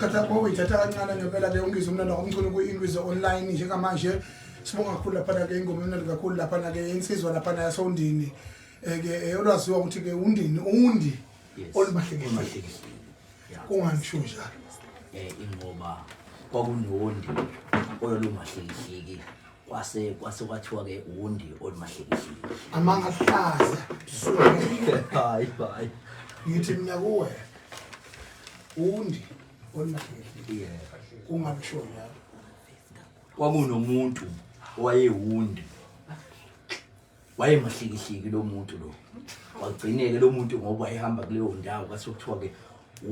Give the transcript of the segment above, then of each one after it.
Thatha uyithatha kancane ngempela ke ungizwe umnandi wakwamchunu kwi-Ingwizo online njengamanje sibonga kakhulu laphana ke ingoma emnandi kakhulu laphana ke insizwa laphana yasondini eh, ke eh, olwaziwa ukuthi ke undini undi olumahlekehleke kungani kusho njalo eh ingoba kwakunondi olumahlekehleke kwase kwase kwathiwa ke undi olumahlekehleke amanga ahlaza hayi hayi ngithi mina kuwe undi olumahlekehleke yeah kungani kusho njalo kwakunomuntu owayewundi wayemahlikihliki lo muntu lo wagcineke lo muntu ngoba wayehamba kuleyo ndawo kwase kuthiwa ke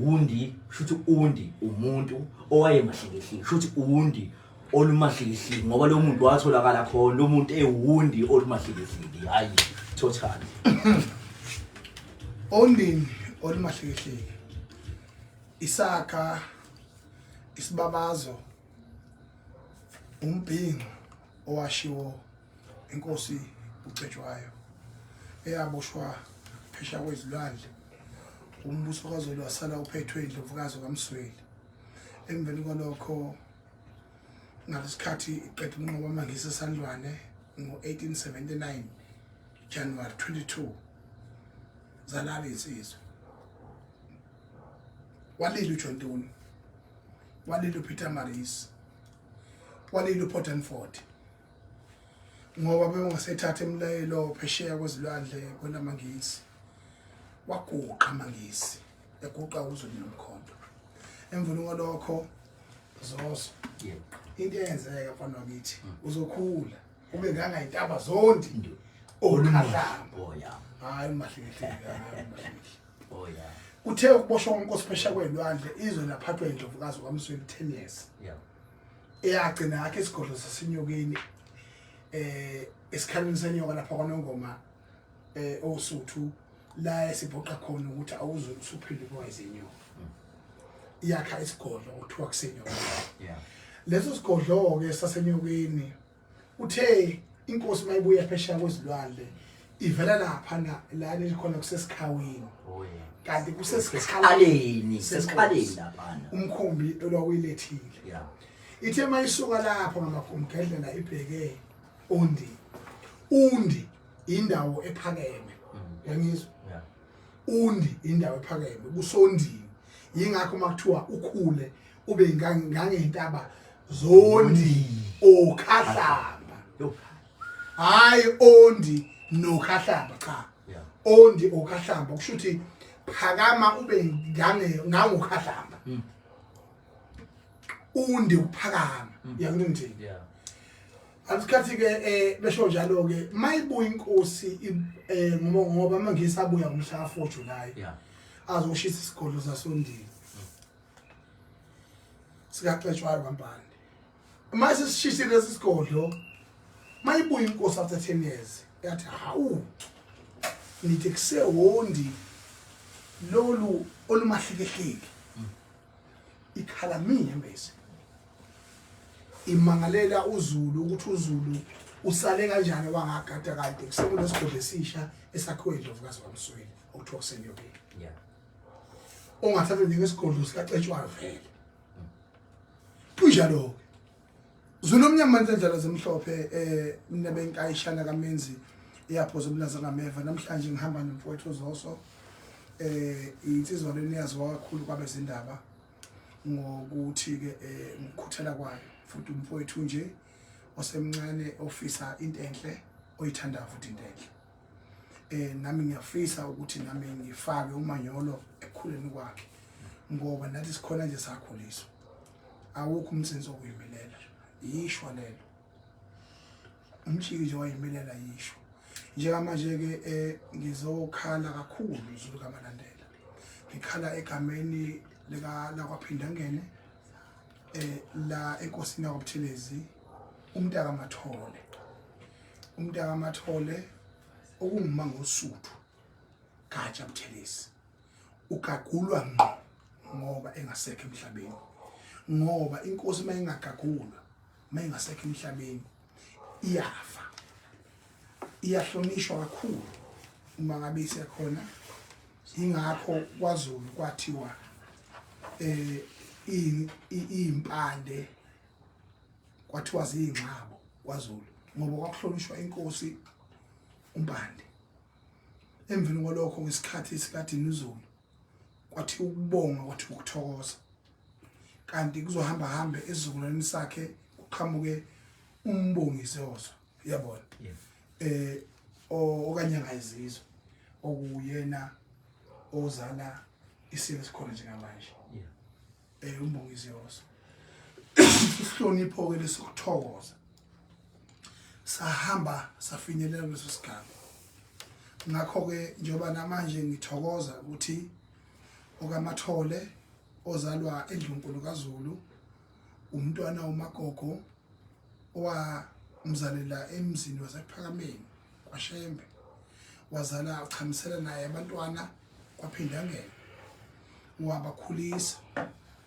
undi shuthi undi umuntu owayemahlikihliki shuthi undi olumahlikihliki ngoba lo muntu watholakala khona lo muntu ewundi olumahlikihliki hayi total ondini olumahlikihliki isakha isibabazo umbhinqo owashiwo inkosi uCetshwayo eyaboshwa phesha kwezilwandle umbuso kaZulu wasala uphethwe indlovukazi kaMsweli emveni kwalokho ngalesikhathi iqeda ukunqoba amaNgisi eSandlwane ngo-1879 January 22 zalala insizwa walila uJohn Tony walila uPeter Maris walila uPort Ford ngoba bengasethatha imlayelo phesheya kwezilwandle kwelamangisi waguqa amangisi eguqa uZulu nomkhonto emveni kwalokho zoso into eyenzeka mfana wakithi uzokhula ube ngangayintaba zondi olukhahlamba oh yeah hayi umahlekehleke hayi umahlekehleke oh yeah uthe ukuboshwa kwenkosi phesheya kwelwandle izwe laphathwa indlovukazi kwaMsweli 10 years yeah eyagcina yakhe isigodlo sasenyokeni eh esikhaleni senyoka lapha kwaNongoma eh osuthu la esibhoqa khona ukuthi awuze usuphinde kwayizinyoka iyakha isigodlo okuthiwa kusenyoka yeah leso sigodlo ke sasenyokeni uthe inkosi mayibuya phesheya kwezilwandle ivela lapha na la likhona kusesikhawini oh yeah kanti kusesikhaleni sikhaleni sesikhaleni laphana umkhumbi olwakuyilethile yeah ithe mayisuka lapho ngamagumgedlela ibheke undi undi indawo ephakeme uyangizwa yeah undi indawo ephakeme kusondini yingakho uma kuthiwa ukhule ube ngangentaba zondi okhahlamba yo hayi ondi nokhahlamba cha yeah ondi okhahlamba kusho ukuthi phakama ube ngange ngangokhahlamba undi ukuphakama uyakubona ngithini yeah Asikhathi ke eh besho njalo ke mayibuya inkosi eh ngoba ngoba amangisi abuya ngomhla ka 4 July yeah azoshisa isigodlo sasondini sikaxetshwayo kaMpande mase sishisile lesi sigodlo mayibuya inkosi after 10 years yathi hawu nithi kusewondi lolu olumahlekehleke ikhala minyembezi imangalela uZulu ukuthi uZulu usale kanjani wangagada kanti kusekunesigodlo esisha esakhiwe indlovukazi kwaMsweli okuthiwa kusenyokeni yeah ongathatha njengesigodlo sikacetshwayo vele kunjalo-ke Zulu omnyama indlela zemhlophe eh mina benkayishana kaMenzi iyaphoza umlaza ngameva namhlanje ngihamba nomfowethu Zoso eh insizwa leni yaziwa kakhulu kwabezindaba ngokuthi ke eh ngikhuthela kwayo futhi umfowethu nje osemncane ofisa into enhle oyithandayo futhi into enhle eh nami ngiyafisa ukuthi nami ngifake umanyolo ekukhuleni kwakhe ngoba nathi sikhona nje sakhuliswa awukho umsebenzi okuyimilela yishwa lelo umjiki nje wayimilela yishwa njengamanje ke eh ngizokhala kakhulu Zulu kaMalandela ngikhala egameni lika lakwaphindangene eh la enkosini yakwaButhelezi umntaka Mathole umntaka Mathole okungumangosuthu Gatsha Buthelezi ugagulwa ngqo ngoba engasekho emhlabeni ngoba inkosi mayingagagulwa mayingasekho emhlabeni iyafa iyahlonishwa kakhulu uma ngabe isekhona ingakho kwaZulu kwathiwa eh Iy'mpande kwathiwa ziyingxabo kwaZulu ngoba kwakuhlonishwa inkosi uMpande. Emveni kwalokho ngesikhathi sikaDinuzulu kwathi ukubonga kwathi ukuthokoza, kanti kuzohamba hambe esizukulwaneni sakhe kuqhamuke umbongi Zozo, uyabona, okanye ngayizizwe okuyena ozala isilo esikhona njengamanje, umbongi Zozo. Isihlonipho ke lesokuthokoza sahamba safinyelela kuleso sigaba. Ngakho-ke njengoba namanje ngithokoza ukuthi okaMathole ozalwa endlunkulu kaZulu, umntwana uMagogo owamzalela emzini waseKuphakameni kwaShembe, wazala uchamisela naye abantwana kwaphindangene, wabakhulisa.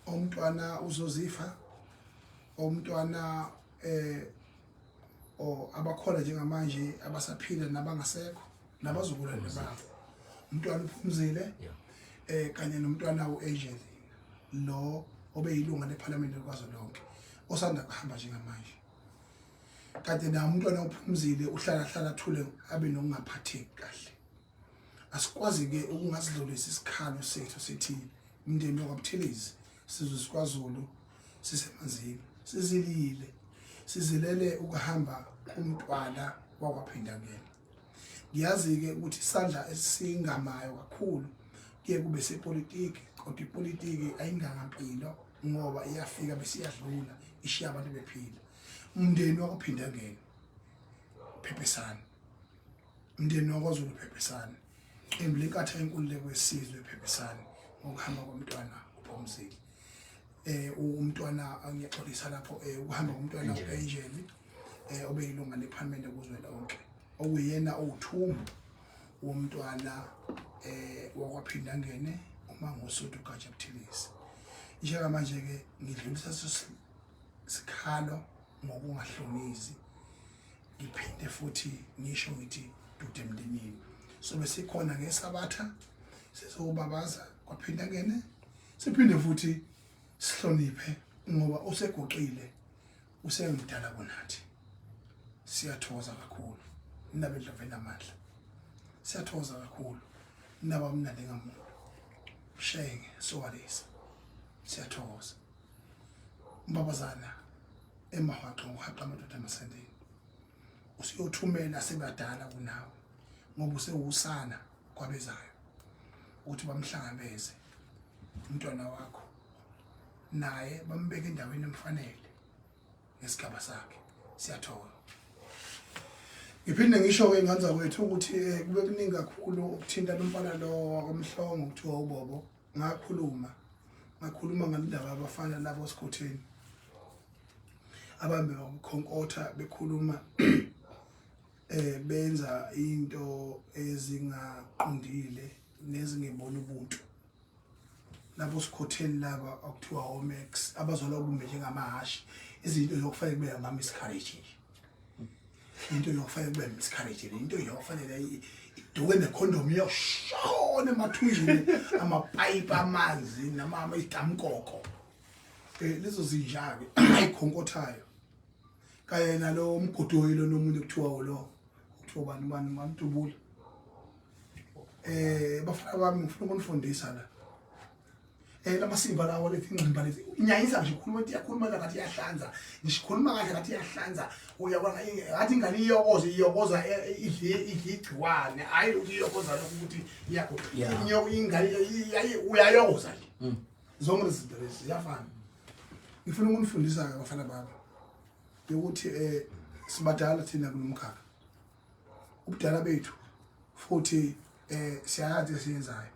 Umntwana uzozifa, umntwana o abakhona njengamanje abasaphila nabangasekho nabazukulwane babo, umntwana uphumzile kanye nomntwana uAngel lo obeyilunga leParliament kwaZolonke osanda kuhamba njengamanje. Kade na umntwana uphumzile uhlala hlala thule abe nokungaphatheki kahle. Asikwazi ke ukungasidlulisi isikhalo sethu sithi umndeni wakwaButhelezi, sizwe sikwaZulu, sisemanzini, sizilile, sizilele ukuhamba kumntwana wakwaPhindangene. Ngiyazi-ke ukuthi isandla esingamayo kakhulu kuye kube sepolitiki, kodwa ipolitiki ayingangampilo ngoba iyafika bese iyadlula ishiya abantu bephila. Umndeni wakwaPhindangene, phephisani. Umndeni wakwaZulu, phephisani. Qembu leNkatha Yenkululeko Yesizwe, phephisani ngokuhamba komntwana uPhumzile. Umntwana, ngiyaxolisa lapho, ukuhamba komntwana uAngel obeyilunga leParliament kuzwelonke, okuyena owuthumbu womntwana wakwaPhindangene uMangosuthu Gatsha Buthelezi. Njengamanje ke ngidlulisa sikhalo ngokungahlonizi, ngiphinde futhi ngisho ngithi dude emndenini. Sobe sikhona ngesabatha sizobabaza kwaPhindangene, siphinde futhi sihloniphe ngoba useguqile, usengimdala kunathi. Siyathokoza kakhulu ninabe ndlovu enamandla, siyathokoza kakhulu naba mnandi ngamuntu shenge sowalisa, siyathokoza mbabazana emahwaqo ngokuhaqa amadoda emasendeni. Usuyothumela sebadala kunawe ngoba usewusana kwabezayo ukuthi bamhlangabeze umntwana wakho naye bambeke endaweni emfanele ngesigaba sakhe. Siyathola. Ngiphinde ngisho-ke ingane zakwethu ukuthi kube kuningi kakhulu okuthinta lo mfana lo wakwamhlongo kuthiwa uBobo. Ngakhuluma ngalendaba abafana labo sikhotheni abambe bakukhonkotha bekhuluma benza into ezingaqondile nezingebona ubuntu. Labo sikhotheni laba okuthiwa omax abazalwa kumbe njengamahhashi, izinto zokufanele kube ama-miscarriage nje, into yokufanele kube miscarriage, into yokufanele iduke nekhondom iyoshona emathunjini, amapayipi amanzi nama idamkoko, lezo zinja-ke ayikhonkothayo kanye nalo mgodoyi lo nomuntu kuthiwa lo kuthiwa bani bani bamdubula. Bafana bami, ngifuna ukunifundisa la lamasimba lawo, lethi ingqimba lezi inyanyisa nje, khuluma ukuthi iyakhuluma la ngathi iyahlanza, ngisho ikhuluma kahle ngathi iyahlanza, uyabona ngathi ingane iyokoza iyokoza idle idle igciwane, hayi ukuthi iyokoza lokhu ukuthi iyakho ingane uyayokoza nje. Zonke lezi zinto lezi ziyafana. Ngifuna ukunifundisa-ke bafana bami yokuthi sibadala thina kulomkhakha, ubudala bethu futhi siyayazi esiyenzayo.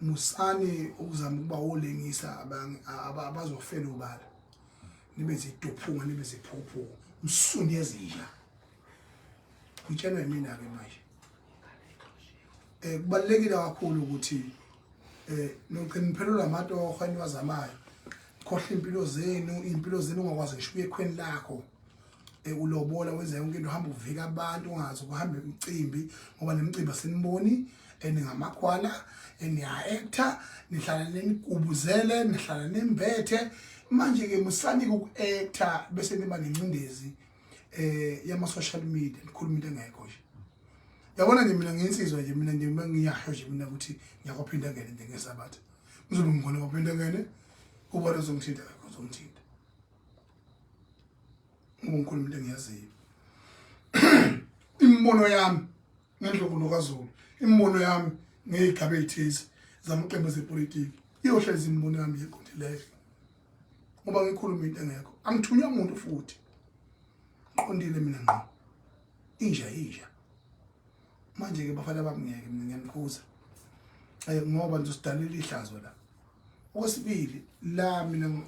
Musani ukuzama ukuba wolengisa abazofela ubala, nibe ziduphunga, nibe ziphuphu msuni ezinja. Ngitshelwa yimina-ke manje, kubalulekile kakhulu ukuthi nogcina niphelelwa amatoho eniwazamayo, khohle impilo zenu, impilo zenu ungakwazi ngisho uye ekhweni lakho, ulobola wenza yonke into, uhamba uvika abantu, ungazi ukuhamba imicimbi ngoba nemicimbi asiniboni. Ningamagwala, niya-actor, nihlala nenigubuzele, nihlala nembethe. Manje ke musani uku-actor bese niba nencindezi yama social media, nikhuluma into engekho nje. Yabona nje mina ngiyinsizwa nje, mina nje ngiyasho nje mina ukuthi ngiyakuphinda ngene nje ngesabatha. Ngizobe ngikhona kwaphinda ngene, ubona uzongithinta akekho uzongithinta. Ngoba ngikhuluma into engiyaziyo. Imibono yami ngendlovulo kaZulu, imibono yami ngey'gaba ey'thize zamaqembu ezepolitiki, iyohlezi imibono yami yeqondileyo. Ngoba ngikhuluma into engekho, angithunywa muntu futhi. Ngiqondile mina ngqo. Inja inja. Manje ke bafana bami ngeke mina ngiyanikhuza. Ngoba nizosidalela ihlazo la. Okwesibili la mina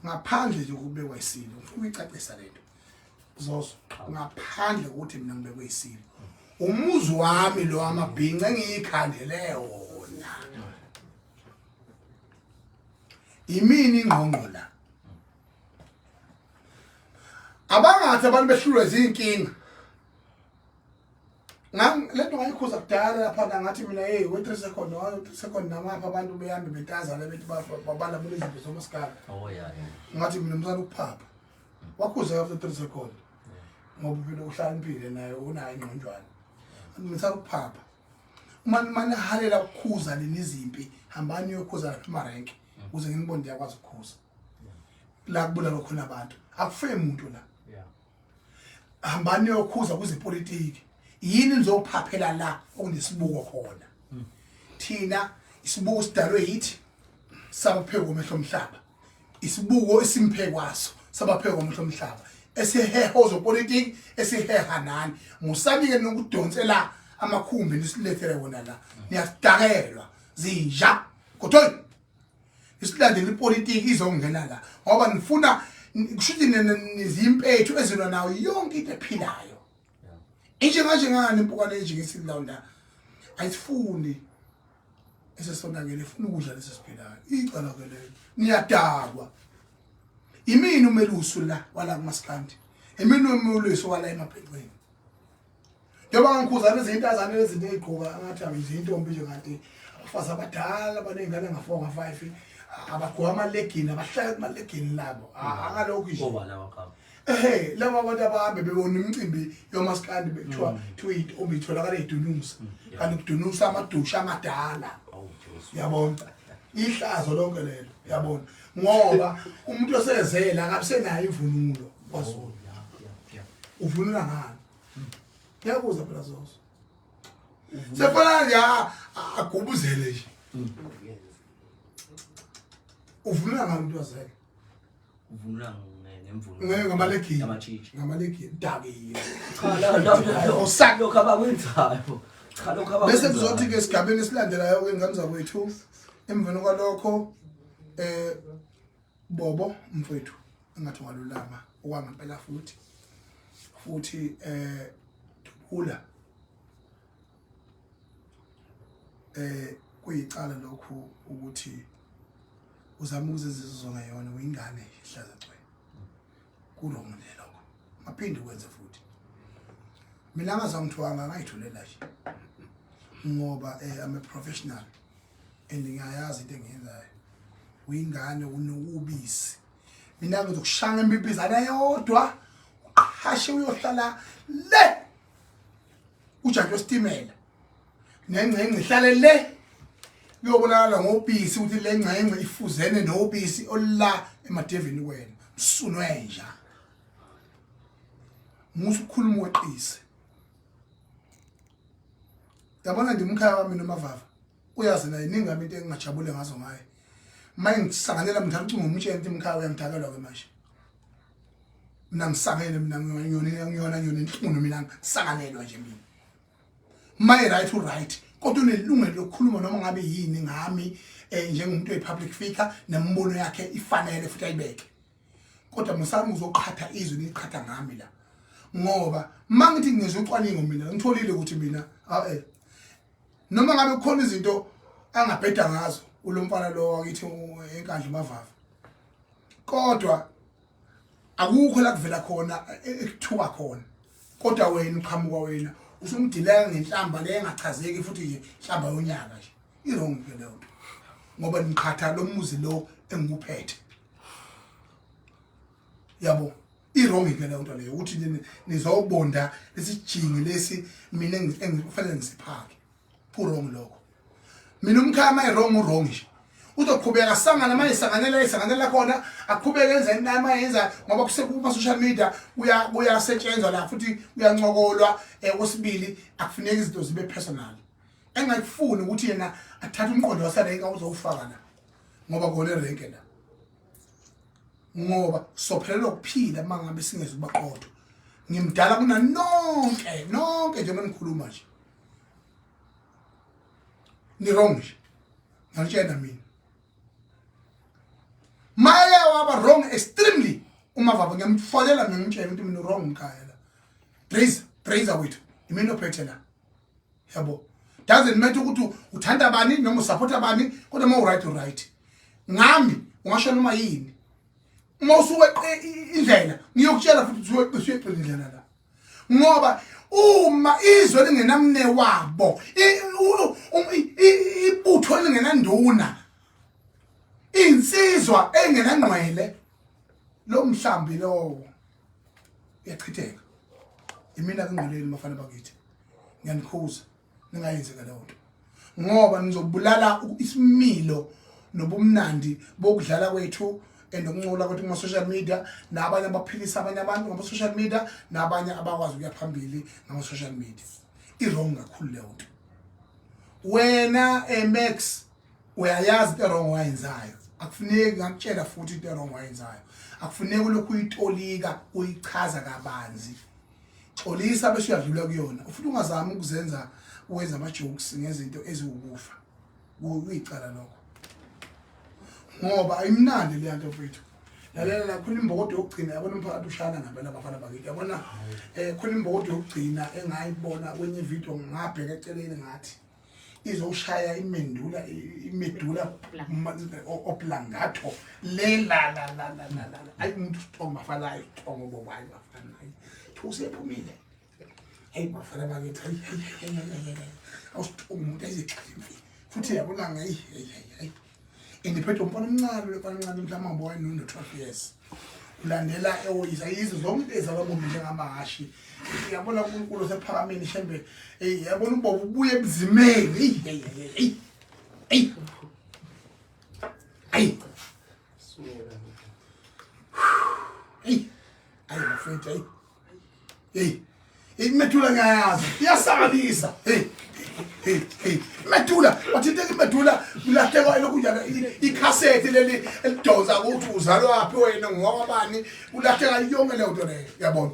ngaphandle nje ukubekwa isilo, ngifuna ukuyicacisa lento. Zoso, ngaphandle ukuthi mina ngibekwe isilo. Umuzi wami lo amabhinca engiyikhandele wona. Imini ingqongqo la. Abangathi abantu behlulwe izinkinga. Lento ngayikhuza kudala lapha ngathi mina hey we 3 second 1 3 second namapha abantu behambe betazana bethi balamula izinto zomasikala. Oh yeah, yeah. Ngathi mina msana ukuphapha. Wakhuza after 3 second. Ngoba phela uhlakaniphile naye unayo ingqondwana. Msana ukuphapha. Uma manihalela ukukhuza nini izimpi, hambani niyokhuza lapha emarenki ukuze nginibone ndiyakwazi ukukhuza. La kubulawa khona abantu. Akufe umuntu la. Yeah. Hambani niyokhuza kwizepolitiki. Yini nizophaphela la okunesibuko khona? Thina isibuko sidalwe yithi sabaphekwa omehlo omhlaba. Isibuko esimphe kwaso sabaphekwa omehlo omhlaba. Esiheha ozopolitiki, esiheha nani. Musanike nokudonsela amakhumbi nisilethele wona la. Niyasidakelwa zinja. Kodwa isilandela ipolitiki izongena la ngoba nifuna kusho ukuthi nizimpethu ezilwa nayo yonke into ephilayo. Inje manje ngani impukane enje ngesilawunda ayifuni esesonakele, ifuna ukudla lesi siphilayo. Icala ke lelo. Niyadakwa. Imini umelusi la wala kumaskandi. Imini umelusi wala emabhenqeni. Njengoba ngikhuza lezi zintazane lezi zinto ezigqoka ngathi ayizintombi nje, kanti abafazi abadala abaney'ngane nga-4 nga-5 abagqoka amalegini, abahlala kumalegini labo. Akalokhu nje. Oba lawa qaba. Ehhe, laba abantu abahambe bebona imicimbi yomaskandi bekuthiwa kuthiwa iy'ntombi itholakala ey'dunusa. Kanti kudunusa amadusha amadala. Oh Jesu. Yabona? Ihlazo lonke lelo, yabona? Ngoba umuntu osezele akabisenayo imvunulo kwaZulu. Uvunula ngani? Ngiyabuza phela Zoso. Sefana nje agubuzele nje. Uvunula ngani umuntu wazele? Uvunula ngemvunulo. Ngeke ngamalegini. Yamatshitshi. Ngamalegini dakile. Cha la la la. Usaka. Lokho abakwenzayo. Cha lokho abakwenzayo. Bese kuzothi ke esigabeni esilandelayo ke ngane zakwethu emveni kwalokho Bobo mfowethu engathi walulama okwangempela futhi dubula kuyicala lokhu ukuthi uzama ukuzizizwa ngayona uyingane ihlaza cwe kulongo nje lokho maphinde ukwenze futhi. Mina ngazangithiwanga ngayithulela nje ngoba I'm a professional and ngiyayazi into engiyenzayo. Uyingane unokubisi. Mina ngizokushaya impipizana yodwa uqhashe uyohlala le ujantshi wesitimela nengcengce ihlale le kuyobonakala ngobisi ukuthi le ngcengce ifuzene nobisi olula emadevini kwena msunwenja. Musa ukukhuluma weqise. Yabona nje umkhaya wami noMavava uyazi naye ningami into engingajabule ngazo ngaye. Uma ngisanganela mthanda ucingo umtshela ukuthi umkhaya uyangidakelwa ke manje. Mina ngisangene mina ngiyona ngiyona ngiyona inhlungu mina ngisanganelwa nje mina. My right u right kodwa unelungelo lokukhuluma noma ngabe yini ngami njengomuntu oyi public figure nembono yakhe ifanele futhi ayibeke. Kodwa musami uzoqhatha izwi niqhatha ngami la. Ngoba mangithi ngizwe ucwaningo mina ngitholile ukuthi mina noma ngabe kukhona izinto angabheda ngazo ulomfana lo wakithi eNkandla uMavava. Kodwa akukho la kuvela khona ekuthuka khona. Kodwa wena uqhamuka wena Usumdileka ngenhlamba le engachazeki futhi nje inhlamba yonyaka nje. I-wrong ke leyo nto. Ngoba niqhatha lo muzi lo engikuphethe. Yabo. I-wrong ke leyo nto leyo ukuthi nizobonda lesijingi lesi mina engikufanele ngisiphake. Ku-wrong lokho. Mina umkhaya uma wrong u-wrong nje. Uzoqhubeka sangana manje sanganela isanganela khona aqhubeke enze into ayenza ngoba kusekuma social media kuya kuyasetshenzwa la futhi kuyancokolwa okwesibili akufuneki izinto zibe personal. Engakufuni ukuthi yena athathe umqondo waserenke awuzowufaka la ngoba kona erenke la. Ngoba sophelelwa ukuphila uma ngabe singeze ukuba qotho. Ngimdala kunanonke nonke njengoba nikhuluma nje. Ni wrong nje. Ngiyakutshela mina. Maye waba wrong extremely uMavava ngiyamfonela mina ngimtshela ukuthi mina wrong mkhaya la. Praise, praise wethu. Imina ophethe la. Yabo. Doesn't matter ukuthi uthanda bani noma usupporta bani kodwa uma uright uright. Ngami ungasho noma yini. Uma usuweqe indlela ngiyokutshela futhi usuweqe usuyeqile indlela la. Ngoba uma izwe lingenamne wabo ibutho lingenanduna insizwa engenangqwele lo mhlambi lowo uyachitheka. Imina kungqweleni bafana bakithi, ngiyanikhuza ningayenzi leyo nto ngoba nizobulala isimilo nobumnandi bokudlala kwethu and ukuncola kwethu kuma-social media nabanye abaphilisa abanye abantu ngama-social media nabanye abakwazi ukuya phambili ngama-social media. I-wrong kakhulu leyo nto. Wena Max uyayazi into wrong wayenzayo, akufuneki ngakutshela futhi into wrong wayenzayo, akufuneki ulokhu uyitolika uyichaza kabanzi. Xolisa bese uyadlula kuyona, futhi ungazami ukuzenza uwenza ama-jokes ngezinto eziwukufa, kuyicala lokho ngoba ayimnandi leya nto mfethu. Lalela la, khona imbokodo yokugcina yabona umphakathi ushana ngempela abafana bakithi yabona. Khona imbokodo yokugcina engayibona kwenye ividiyo, ngabheka eceleni ngathi izoshaya imendula imedula oblangato le la la la la la la. Ayi umuntu strong bafana, ayi strong bobayi bafana, ayi thuse ephumile. Hey bafana bakithi, hayi hayi hayi hayi, awustrong umuntu ayizixhimfi futhi yabona ngayi hey hey hey. Indiphethe umfana omncane lo mfana omncane mhlawumbe wayenono 12 years ulandela ewoyisa yizo zonke into ezalwa njengamahhashi. Yabona uNkulunkulu osephakameni shembe, hey yabona ubobo ubuye ebuzimeni. Hey hey hey hey hey hey ayi bafethu, hey hey, imethula ngiyayazi iyasanganisa. Hey hey hey, imethula wathinteka imethula kulahlekwa lokhu njalo ikhasethi leli elidonsa ukuthi uzalwaphi wena ngowabani, ulahleka yonke leyo nto leyo yabona.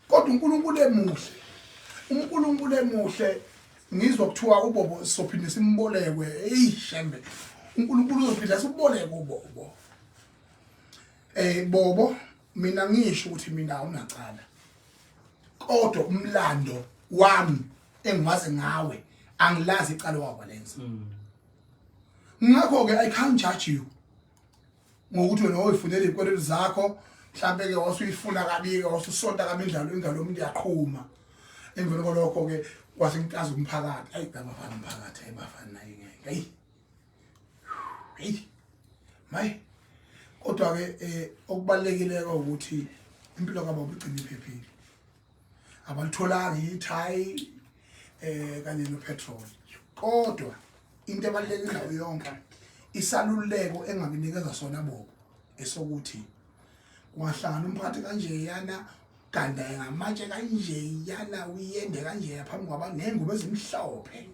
Kodwa uNkulunkulu emuhle, uNkulunkulu emuhle, ngizwa kuthiwa uBobo sophinde simbolekwe. Hey shembe, uNkulunkulu uzophinda siboleke uBobo. Bobo, mina ngisho ukuthi mina awunacala, kodwa umlando wami engiwazi ngawe angilazi icala wakwalenza. Ngakho ke I can't judge you ngokuthi wena oyifunela izikweletu zakho, mhlambe ke wasuyifuna kabi ke wasusonta kabi indlalo ingalo yomuntu iyaqhuma. Emveni kwalokho ke kwase ngintaza umphakathi, ayi abafana umphakathi, ayi bafana naye ngeke, ayi hey mayi. Kodwa ke okubalekile ukuthi impilo kababa igcine iphephile, abalitholanga ithayi kanye nopetrol. Kodwa into ebalulekile yonke isaluleko engakunikeza sona Bobo esokuthi ungahlangana umphakathi kanje yana ganda ngamatshe kanje yana uyende kanje phambi kwabantu nengubo ezimhlophe,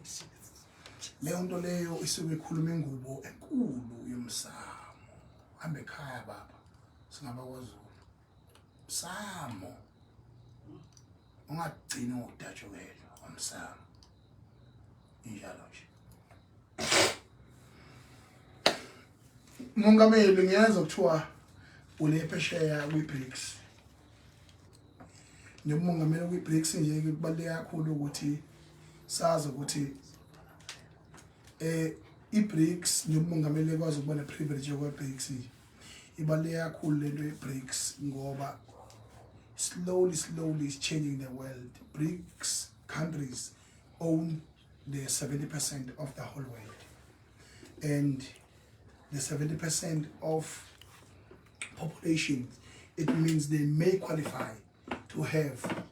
leyo nto leyo isuke ikhuluma ingubo enkulu yomsamo. Hambe ekhaya baba, singaba kwaZulu msamo, ungagcini ngokudatshukelwa umsamo injalo nje. Mongameli, ngiyezwa kuthiwa ule phesheya kwi-BRICS. Njengomongameli kwi-BRICS nje kubaluleke kakhulu ukuthi sazi ukuthi i-BRICS, njengomongameli ekwazi ukuba ne-privilege kwe-BRICS, ibaluleke kakhulu lento ye-BRICS ngoba slowly slowly is changing the world. BRICS. countries own the 70% of the whole world, and the 70% of population, it means they may qualify to have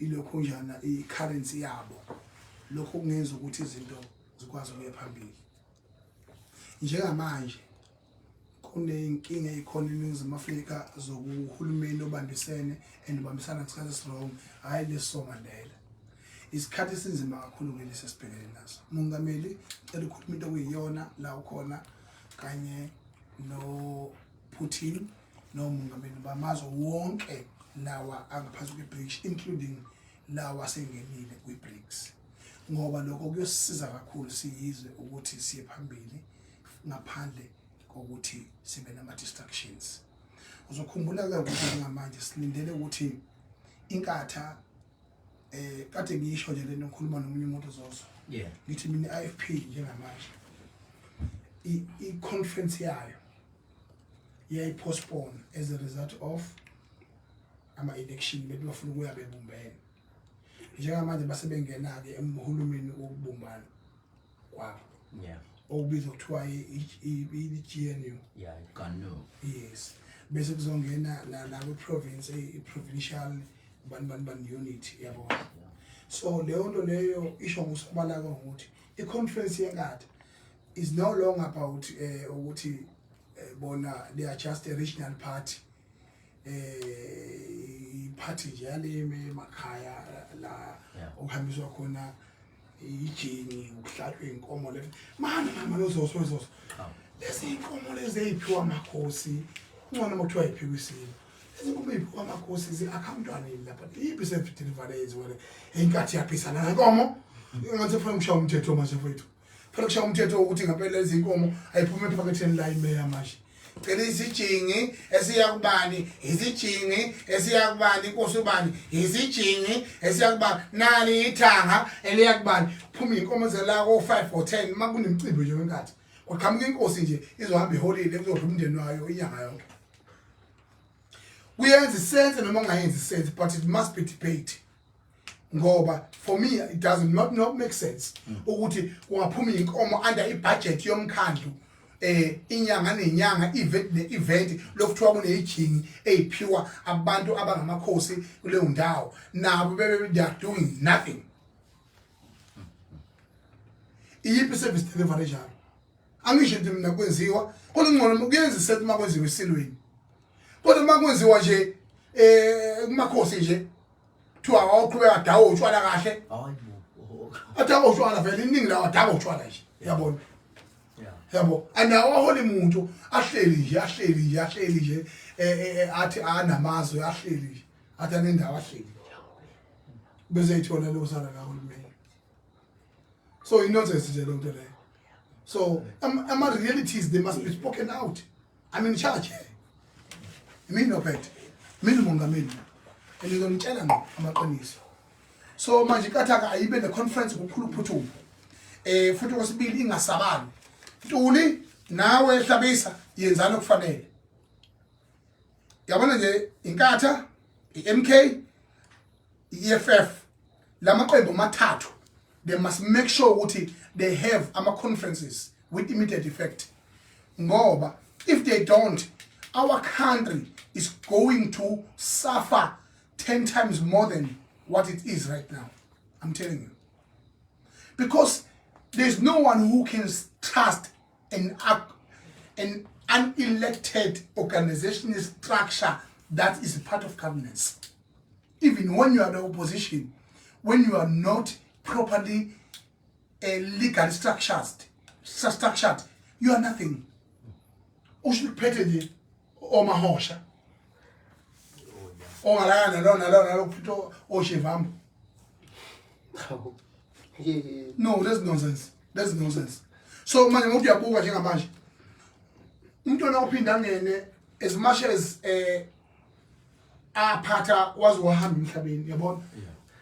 ilokhunjana i-currency yabo. Lokho kungenza ukuthi izinto zikwazi ukuya phambili. Njengamanje kuney'nkinga ey'khona eNingizimu Afrika zokuhulumeni obambisene and ubambisana ngesikhathi esi-wrong, hhayi lesi soMandela. Isikhathi esinzima kakhulu-ke lesi esibhekene naso. Mongameli, cela ukhuluma into okuyiyona la ukhona kanye no-Putin nomongameli bamazwe wonke lawa angaphansi kwe-BRICS, including lawa asengenile kwi-BRICS, ngoba lokho kuyosisiza kakhulu siyizwe ukuthi siye phambili ngaphandle kokuthi sibe nama-distractions. Uzokhumbula-ke ukuthi njengamanje silindele ukuthi iNkatha, kade ngisho nje lento, ngikhuluma nomunye umuntu zozo, ngithi mina i-IFP njengamanje i-conference yayo iyayi-postpone as a result of ama-election. Bethi bafuna ukuya bebumbene. Njengamanje basebengena-ke emhulumeni wokubumbana kwabo okubizwa kuthiwa i-GNU. Yeah, GNU. Yes, bese kuzongena la kwi-province, i-provincial bani bani bani unit, yabona. So leyo nto leyo isho ngokusobala ukuthi i-conference yeNkatha is no longer about ukuthi bona they are just a regional party, i-party nje yale emakhaya la okuhambiswa khona ijingi, ukuhlatshwa inkomo le mana mama lozoso zoso. Lezi inkomo lezi eyiphiwa amakhosi, ngcono uma kuthiwa yiphiwa isilo. Lezi nkomo eyiphiwa amakhosi zi-accountwa nini lapha? Iyiphi service delivery eyenziwa le inkathi yaphisana ngenkomo? Ngathi kufanele kushaya umthetho manje, mfowethu, fanele kushaya umthetho ukuthi ngempela lezi nkomo ayiphume ephaketheni la imeya manje. Cela isijingi esiya kubani, isijingi esiya kubani, inkosi ubani, isijingi esiya kubani, nali ithanga eliya kubani. Phuma inkomo zela ko 5 or 10 uma kunemicimbi nje wenkathi. Kwaqhamuka inkosi nje izohamba iholile, kuzodla umndeni wayo inyanga yonke. Kuyenza i-sense noma kungayenzi i-sense, but it must be debate, ngoba for me it does not make sense ukuthi kungaphuma inkomo under i-budget yomkhandlu inyanga nenyanga, event ne-event, lokuthiwa kuneyijingi eyiphiwa abantu abangamakhosi kuleyo ndawo, nabo bebe they are doing nothing. Iyiphi service delivery njalo? Angisho ukuthi mina kwenziwa kodwa ngcono kuyenza i-sense uma kwenziwa esilweni, kodwa uma kwenziwa nje kumakhosi nje, kuthiwa awuqhubeka dawo utshwala kahle. Hayi bo. Adakwa utshwala vele, iningi lawo adakwa utshwala nje, yabona. Yabo, anawaholi muntu, ahleli nje, ahleli nje, ahleli nje, athi anamazwe, ahleli nje, athi anendawo, ahleli bese ithola leyo sala kahulumeni. So i-nonsense nje loo nto leyo. So ama realities, they must be spoken out. I'm in charge here, mina ophethe, mina umongameli, and ngizonitshela ngqo amaqiniso. So manje iNkatha ayibe ne-conference ngokukhulu ukuphuthuma, futhi okwesibili ingasabani. Ntuli nawe Hlabisa, yenzani okufanele. Yabona nje, iNkatha, i-MK, i-EFF, lamaqembu amathathu, they must make sure ukuthi they have ama-conferences with immediate effect, ngoba if they don't, our country is going to suffer 10 times more than what it is right now. I'm telling you, because there's no one who can trust an unelected organizational structure that is part of governance. Even when you are the opposition, when you are not properly legally structured, you are nothing. Usho ukuphethe nje omahosha ongalana nalo nalo nalo kuphethe oshivambo. No, that's nonsense, that's nonsense. So manje ngokuthi uyabuka njengamanje, umntwana ophinda angene, as much as aphatha waze wahamba emhlabeni, yabona,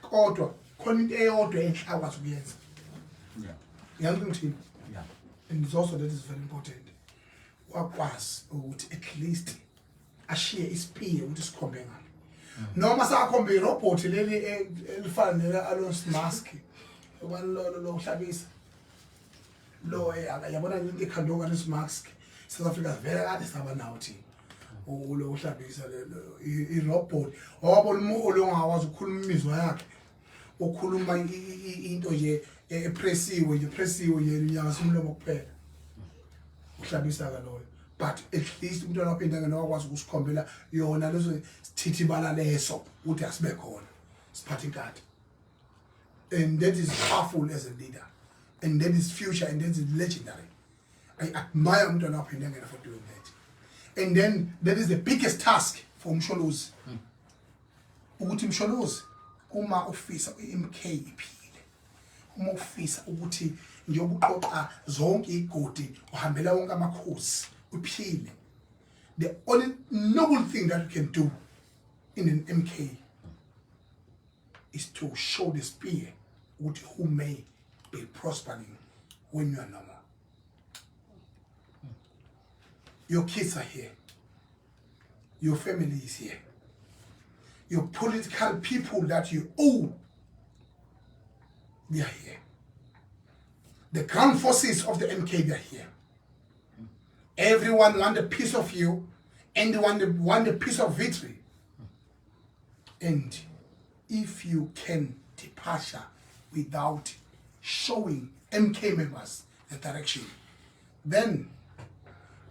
kodwa khona into eyodwa enhle akwazi ukuyenza. Yazi ngithini? Yeah. And it's also, that is very important, wakwazi ukuthi at least ashiye isipiye ukuthi sikhombe ngalo. Noma sakhomba irobot leli elifana nela Elon Musk. Ubani lo lo uhlabisa? Lo yabona into ikhandwe Elon Musk. South Africa vele kade saba nawo thina. Ulo uhlabisa i-robot. Wabona umholi ongakwazi ukukhuluma imizwa yakhe. Ukhuluma into nje epressiwe nje, pressiwe nje inyanga umlomo kuphela. Uhlabisa ka loyo. But at least umntwana waphinda ngene wakwazi ukusikhombela yona leso sithithibala leso ukuthi asibe khona siphathe inkatha. And that is powerful as a leader, and that is future, and that is legendary. I admire umntwana waphinda ngene for doing that. And then that is the biggest task for uMsholozi, ukuthi uMsholozi, uma ufisa iMK iphile, uma ufisa ukuthi njengoba uqoqa zonke igodi, uhambela wonke amakhosi, uphile, the only noble thing that you can do in an MK is to show the spear ukuthi who may be prospering when you are no more. Your kids are here, your family is here, your political people that you owe, they are here, the ground forces of the MK, they are here. Everyone want a piece of you and want a piece of victory. And if you can departure without showing MK members the direction, then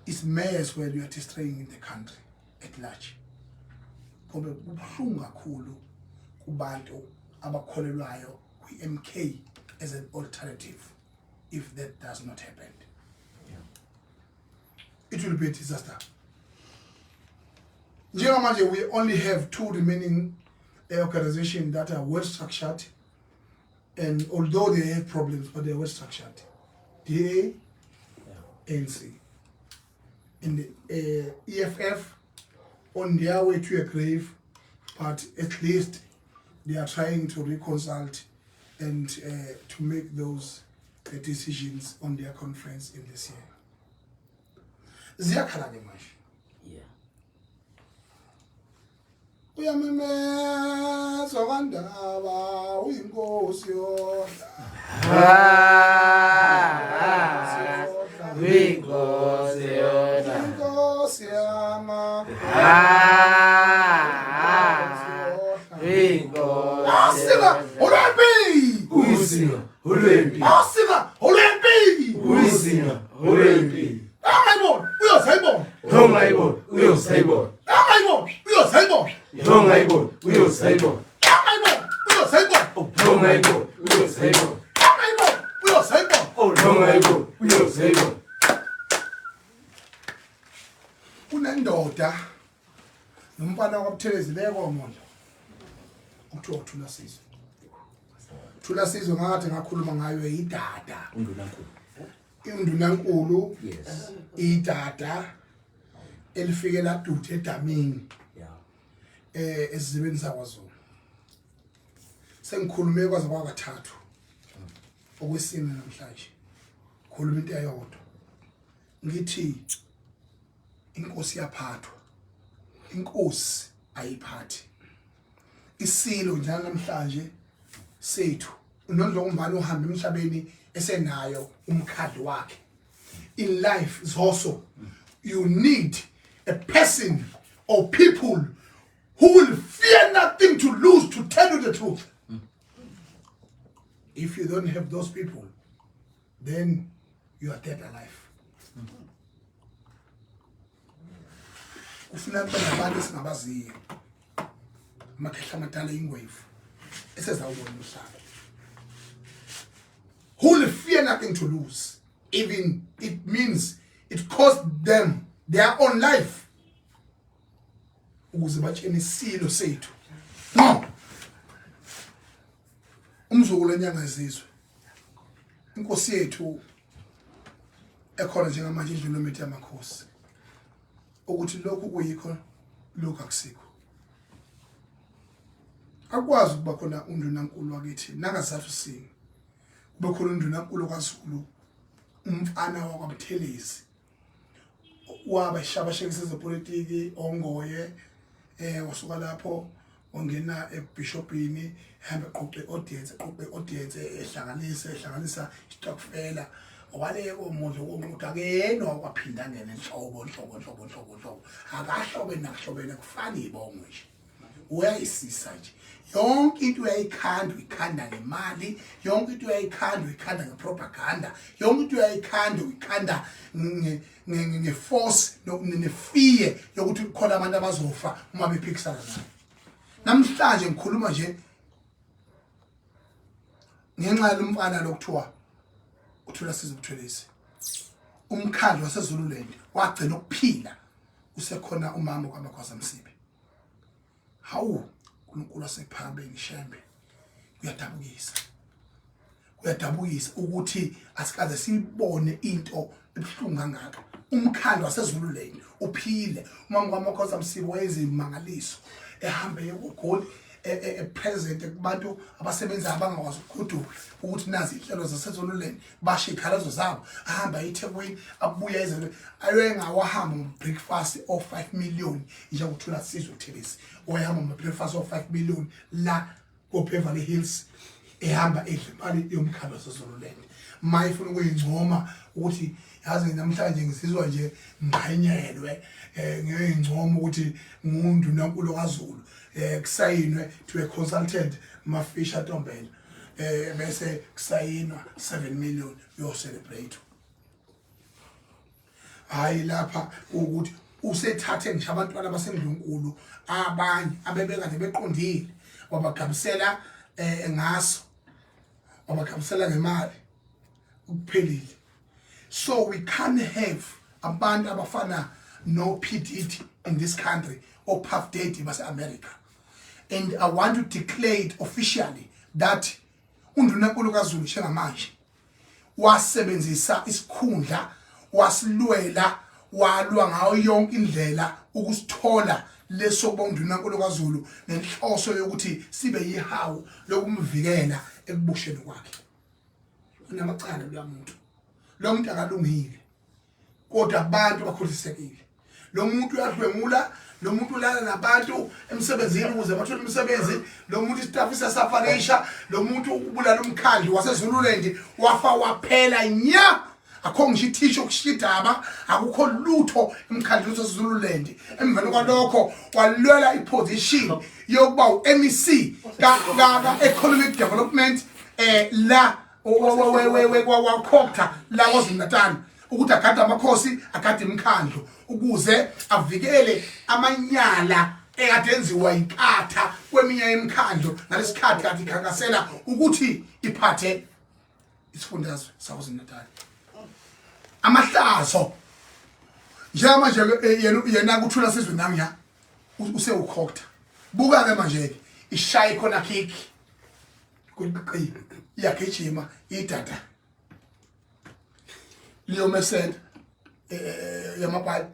it's may as well you are destroying the country at large. Ngoba kubuhlungu kakhulu kubantu abakholelwayo kwi-MK as an alternative. If that does not happen, it will be a disaster. Njengamanje we only have two remaining organizations that are well structured, and although they have problems, but they are well structured: DA, ANC, and the EFF on their way to a grave, but at least they are trying to reconcile and to make those decisions on their conference in this year. Ziyakhala ke manje. Uyamemezwa kandaba uyinkosi yodla. Uyinkosi yodwa. Inkosi yama. Uyinkosi. Asika olwempi. Usinga olwempi. Asika olwempi. Usinga olwempi. Angayibona uyozayibona. Ongayibona uyosayibona. Angayibona uyozayibona. Ongayibona uyosayibona. Angayibona uyozayibona. Ongayibona uyosayibona. Angayibona uyozayibona. Ongayibona uyosayibona. Kunendoda nomfana wakwaButhelezi lekomondo okuthiwa uThula Sizwe. Thula Sizwe ngathi ngakhuluma ngayo, idada. Undunankulu. Indunankulu. Idada elifike laduthe edamini esizibeni sakwaZulu. Sengikhulume kwaze kwakathathu, okwesine namhlanje khuluma into eyodwa, ngithi inkosi yaphathwa, inkosi ayiphathi. Isilo njalo namhlanje sethu uNondlokumbani uhamba emhlabeni esenayo umkhadlo wakhe. In life is also you need a person or people who will fear nothing to lose to tell you the truth. If you don't have those people, then you are dead alive. Kufuna kube nabantu esingabaziyo, amakhehla amadala, ingwevu esezawubona umhlaba, who will fear nothing to lose, even it means it cost them their own life, ukuze batshene isilo sethu no umzukulu enyanga izizwe, inkosi yethu ekhona njengamanje, indlulomethi yamakhosi, ukuthi lokhu kuyikho, lokhu akusikho. Akwazi ukuba khona undunankulu wakithi nakazathu sini, kube khona undunankulu kaZulu, umfana wakwaButhelezi, waba ishabashekisa zepolitiki ongoye, wasuka lapho. Wangena ebishopini, ehamba eqoqe audience, eqoqe audience, ehlanganisa ehlanganisa istokfela. Waleka omondlo konqutha akuyena wakwaphinda angene nhlobo nhlobo nhlobo nhlobo nhlobo, akahlobene nakuhlobene, kufana ibongo nje, uyayisisa nje yonke into, uyayikhanda, uyikhanda ngemali yonke into, uyayikhanda, uyikhanda ngepropaganda yonke into, uyayikhanda, uyikhanda ngeforce nefear yokuthi kukhona abantu abazofa uma bephikisana naye. Namhlanje ngikhuluma nje ngenxa yalomfana lokuthiwa uthula siza uButhelezi, umkhandlu waseZululand wagcina ukuphila usekhona umama kwaMagwaza Msibi. Hawu, uNkulunkulu wasephambe ngishembe, kuyadabukisa, kuyadabukisa ukuthi asikaze sibone into ebuhlungu kangaka. Umkhandlu waseZululand uphile, umama kwaMagwaza Msibi wayezimangaliso, ehambe yokugoli epresent kubantu abasebenzayo abangakwazi ukugoduka ukuthi nazi inhlelo zaseZululand, basho iy'khalazo zabo, ahamba eThekwini, abuye eze ayengawahamba ngo-breakfast o-5 million, njengokuthula Sizwe Buthelezi owayehamba ngo-breakfast o-5 million la ko-Beverly Hills, ehamba edla imali yomkhandlu waseZululand. Ma ifuna ukuyincoma ukuthi yazi namhlanje ngizizwa nje ngiqhenyelwe, ngiyoyincoma ukuthi ngundunankulu kaZulu, kusayinwe to a consultant Mafisha Ntombela, bese kusayinwa 7 million yo celebrate. Hayi, lapha ukuthi usethathe ngisho abantwana basendlunkulu abanye abebekade beqondile, wabagabisela ngaso, wabagabisela ngemali, kuphelile. So we can't have abantu abafana no P Diddy in this country or Puff Daddy base America, and I want to declare it officially that undunankulu kaZulu njengamanje wasebenzisa isikhundla, wasilwela, walwa ngayo yonke indlela ukusithola leso kuba undunankulu kaZulu nenhloso yokuthi sibe yihawu lokumvikela ekubusheni kwakhe. Unamacala lo muntu, lo muntu akalungile, kodwa abantu bakhohlisekile. Lo muntu uyadlwengula, lo muntu ulala nabantu emsebenzini ukuze bathole umsebenzi, lo muntu istaff siyasafarisha, lo muntu ubulala umkhandlu waseZululand wafa waphela nya, akho ngisho ithisho kushidaba, akukho lutho emkhandlwini waseZululand. Emveni kwalokho walwela iposition yokuba u-MEC ka Economic Development la waCogta la KwaZulu Natal, ukuthi agade amakhosi, agade imikhandlu ukuze avikele amanyala ekade enziwa inkatha kweminye imikhandlu ngalesikhathi kade ikhankasela ukuthi iphathe isifundazwe saKwaZulu Natal. Amahlazo njengamanje yena kuthula sizwe nangiya usewuCogta. Buka ke manje ke ishaya ikhona kick kuqi, iyagijima idada liyomesenta yamapali,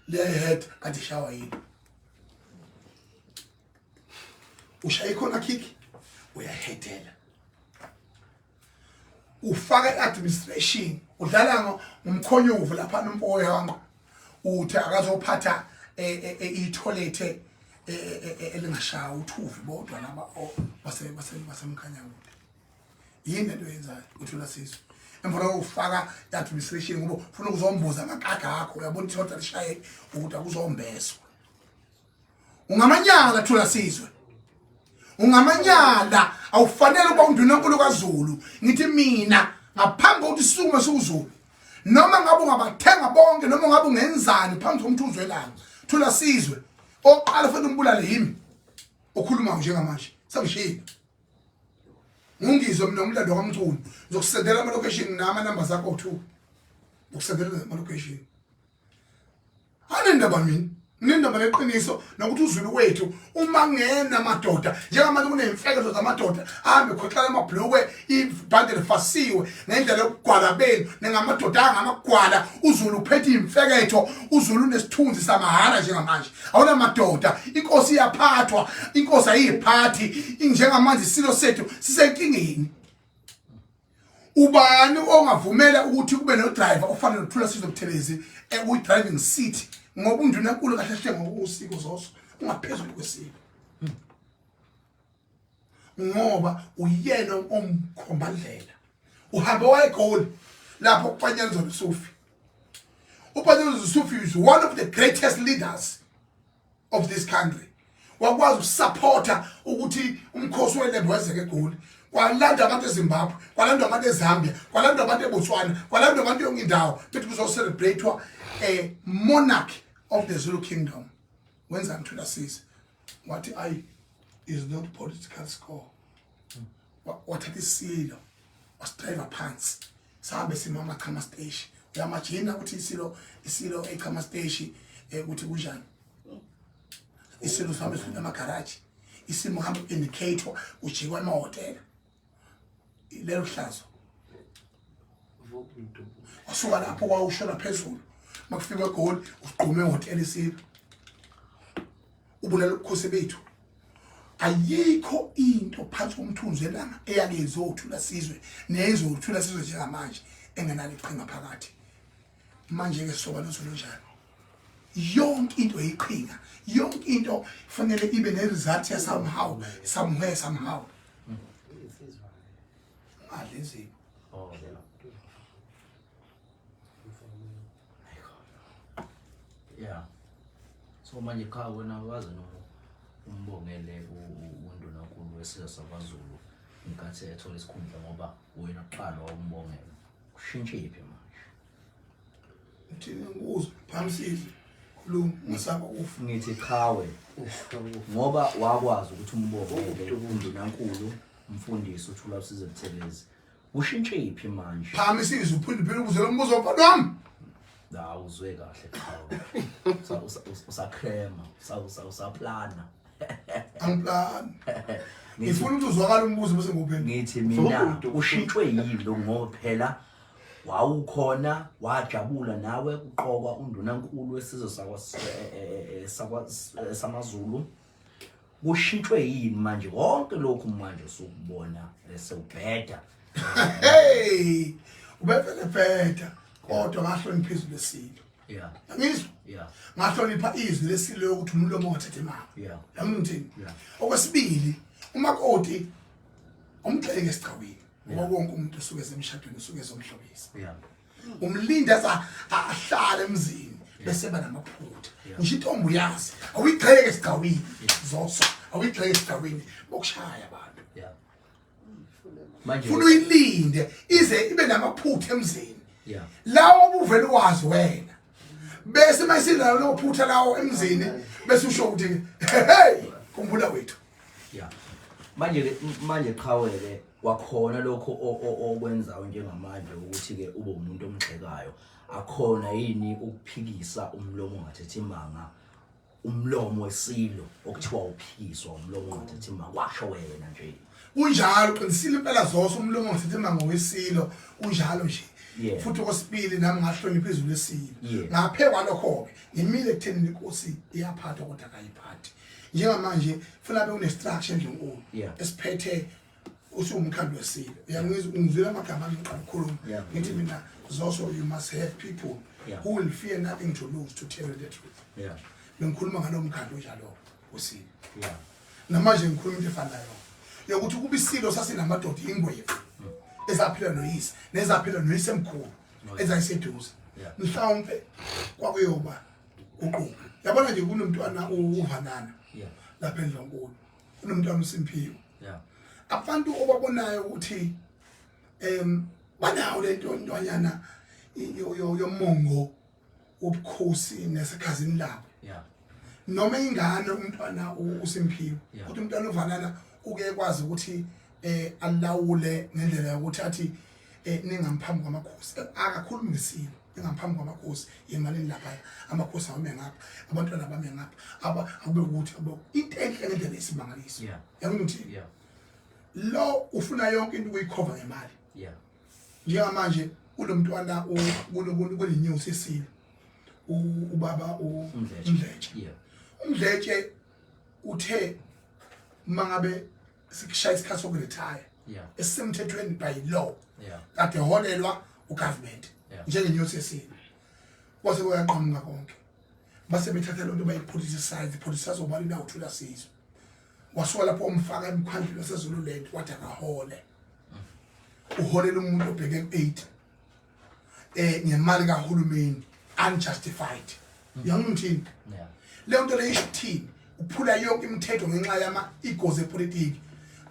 liyayihead kanti ishawa yini? Ushaya ikhona kick, uyahedela, ufaka i-administration, udlala ngomkhonyovu lapha nomfowethu, uthi akazophatha itoilet elingashawa uthuvi bodwa laba base base basemkhanyakude. Yini lento yenzayo uthula sizwe? Emva kokufaka i-administration ngoba ufuna ukuzombuza amakaka akho, uyabona ithoda lishaye ukuthi akuzombeswa. Ungamanyala, thula sizwe, ungamanyala, awufanele ukuba undunankulu kaZulu. Ngithi mina ngaphambi kokuthi sisukume siwuZulu, noma ngabe ungabathenga bonke, noma ngabe ungenzani phambi komthunzi welanga, thula sizwe, oqala futhi umbulale yimi okhuluma njengamanje. Sengishilo, ngungizwe mina umlando kaMchunu, ngizokusendela ama location nama numbers akho 2, ngizokusendela ama location. Anendaba mina nindaba leqiniso nokuthi uZulu wethu uma ngena amadoda njengamanje kunemfekezo zamadoda ahambe khohlala amabhlukwe, ibhande lifasiwe ngendlela yokugwala benu ningamadoda angamagwala. UZulu uphethe imfeketho, uZulu unesithunzi samahhala njengamanje, awunamadoda. Inkosi iyaphathwa, inkosi ayiphathi njengamanje, isilo sethu sisenkingeni. Ubani ongavumela ukuthi kube no driver ofana noThula Sizwe Buthelezi ekuyi driving seat? Ngoba undunankulu kahle hle ngokusiko zoso ungaphezulu kwesiko. Ngoba uyena omkhombandlela. Uhambe wayeGoli lapho kuPanyazo Lesufi. UPanyazo Lesufi is one of the greatest leaders of this country. Wakwazi ukusupporta ukuthi umkhosi weLembe wezeke eGoli. Kwalanda abantu eZimbabwe, kwalanda abantu eZambia, kwalanda abantu eBotswana, kwalanda abantu yonke indawo bethi kuzocelebratewa a monarch of the Zulu kingdom. Wenzani Thulasizwe? Wathi ayi is not political score. Wathatha isilo wasidrive phansi, sahambe sima amachama station. Uyamajina ukuthi isilo isilo echama station ukuthi kunjani isilo sihambe sidlula amagaraji, isimo hamba indicator ujikwa emahhotela, lelo hlazo. Wasuka lapho wawushona phezulu, makufika eGoli usigqume ehhotela isilo, ubulala ubukhosi bethu. Ayikho into phansi komthunzi welanga eyake izothula sizwe neyizothula sizwe njengamanje engenalo iqhinga phakathi. Manje-ke soba nozulu njani? Yonke into iyiqhinga, yonke into fanele ibe ne-result ya somehow, somewhere, somehow. Ungadli inzipho. Yeah. So manje cha, wena wazi no umbongele undunankulu wesizwe sakwaZulu ngenkathi ethola isikhundla, ngoba wena kuqala wawumbongela. Kushintshe phi manje? Uthini? Ngikuzwe, phambisile, khuluma, ungasaba ufa. Ngithi qhawe, ngoba wakwazi ukuthi umbongele undunankulu umfundisi uThula Sizwe Buthelezi. Ushintshe phi manje? Phambisile, uphinde phinde ubuze lo mbuzo, mfana wami. La uzwe kahle qhawe. Usakrema, usaplana. Angiplani, ngifuna ukuthi uzwakale umbuzo bese ngiwuphendula. Ngithi mina ushintshwe yilo ngoba phela wawukhona, wajabula nawe kuqokwa undunankulu wesizwe sakwa sakwa samaZulu. Kushintshwe yini manje konke lokhu manje usukubona sewubheda? Hey, ubevele bheda, kodwa ngahlonipha izwi lesilo. Angizwa. Ngahlonipha izwi lesilo yokuthi umlomo ongathethe imali. Yami ngithini? Okwesibili, umakoti umgxeke esigcawini, ngoba wonke umuntu osuke esemshadweni usuke ezomhlobisa. Umlinde aze ahlale emzini bese ba namaphutha. Ngisho intombi uyazi, awuyigxeke esigcawini zoso, awuyigxeke esigcawini, bokushaya abantu. Manje funa uyilinde ize ibe namaphutha emzini lawo obuvele wazi wena, bese mayisinayo lowo phutha lawo emzini, bese usho ukuthi hey, khumbula wethu. Yeah. Manje ke, manje qhawe ke, kwakhona lokho okwenzayo njengamanje ukuthi ke ube umuntu omgxekayo, akhona yini ukuphikisa umlomo ongathethi imanga, umlomo wesilo okuthiwa uphikiswa umlomo ongathethi imanga, washo wena nje? Kunjalo, qinisile impela zoso, umlomo ongathethi imanga wesilo, kunjalo nje. Futhi okwesibili, nami ngahlonipha izwi lesilo. Ngaphe kwalokho-ke ngimile ekutheni inkosi iyaphathwa kodwa kayiphathi. Njengamanje funa be une-structure endlunkulu esiphethe usuwumkhandlu wesilo. Uyangizwa? Ungizwile amagama ami ngiqala ukukhuluma? Ngithi mina zoso, you must have people who will fear nothing to lose to tell you the truth. Bengikhuluma ngalowo mkhandlu onjalo wesilo. Namanje ngikhuluma into efanayo yokuthi kuba isilo sasinamadoda ingwevu ezaphila noyise nezaphila noyise emkhulu ezayiseduze, mhlawumbe kwakuyoba guquka. Yabona nje, kunomntwana uVanana lapha endlonkulu, kunomntwana uSimphiwe, abantu obabonayo ukuthi banawo lento ntwanyana yomongo wobukhosi nesekhazini labo, noma ingane umntwana uSimphiwe, kodwa umntwana uVanana uke kwazi ukuthi alawule ngendlela yokuthi athi ningamphambi kwamakhosi. Akakhulumi ngesilo, ningamphambi kwamakhosi, yemalini lapha, amakhosi awame ngapha, abantwana bame ngapha, aba akube ukuthi into enhle ngendlela esimangaliso. Yabona ukuthi lo ufuna yonke into ukuyikhova ngemali. Njengamanje kunomntwana kunenews esilo ubaba uMdletshe. UMdletshe uthe mangabe sikushaya isikhathi sokuretire esisemthethweni by law, kade holelwa ugovernment njengenyosi yesilo, kwase kuyaqhamuka konke, base bethatha lonto bayipoliticize, politicize ubani na uThula Sizwe. Wasuka lapho umfaka emkhandlwini waseZululand wathi akahole. Uholela umuntu obheke ku-8 ngemali kahulumeni unjustified. Uyangithini? Yeah. Leyo nto leyo isho ukuthini? Uphula yonke imithetho ngenxa yama egos epolitiki.